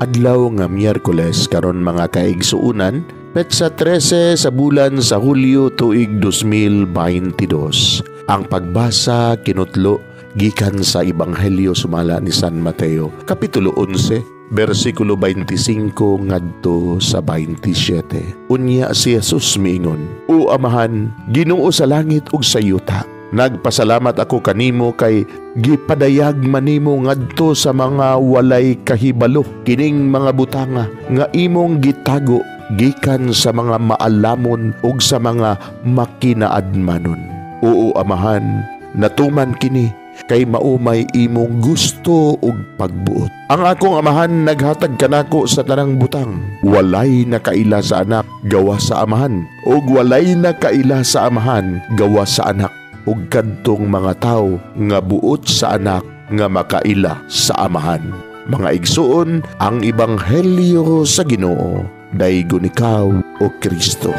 Adlaw nga Miyerkules karon, mga kaigsuunan, petsa 13 sa bulan sa Hulyo, tuig 2022. Ang pagbasa kinutlo gikan sa Ebanghelyo sumala ni San Mateo, Kapitulo 11, versikulo 25 ngadto sa 27. Unya si Jesus miingon, "O Amahan, Ginoo sa langit ug sa yuta, nagpasalamat ako kanimo kay gipadayag man nimo ngadto sa mga walay kahibalo kining mga butanga nga imong gitago gikan sa mga maalamon ug sa mga makinaadmanon. Oo, Amahan, natuman kini kay mao may imong gusto ug pagbuot. Ang akong Amahan naghatag kanako sa tanang butang. Walay nakaila sa Anak gawas sa Amahan, ug walay nakaila sa Amahan gawas sa Anak ug kadtong mga tawo nga buot sa Anak nga makaila sa Amahan." Mga igsuon, ang Ebanghelyo sa Ginoo. Daygon ikaw, o Kristo.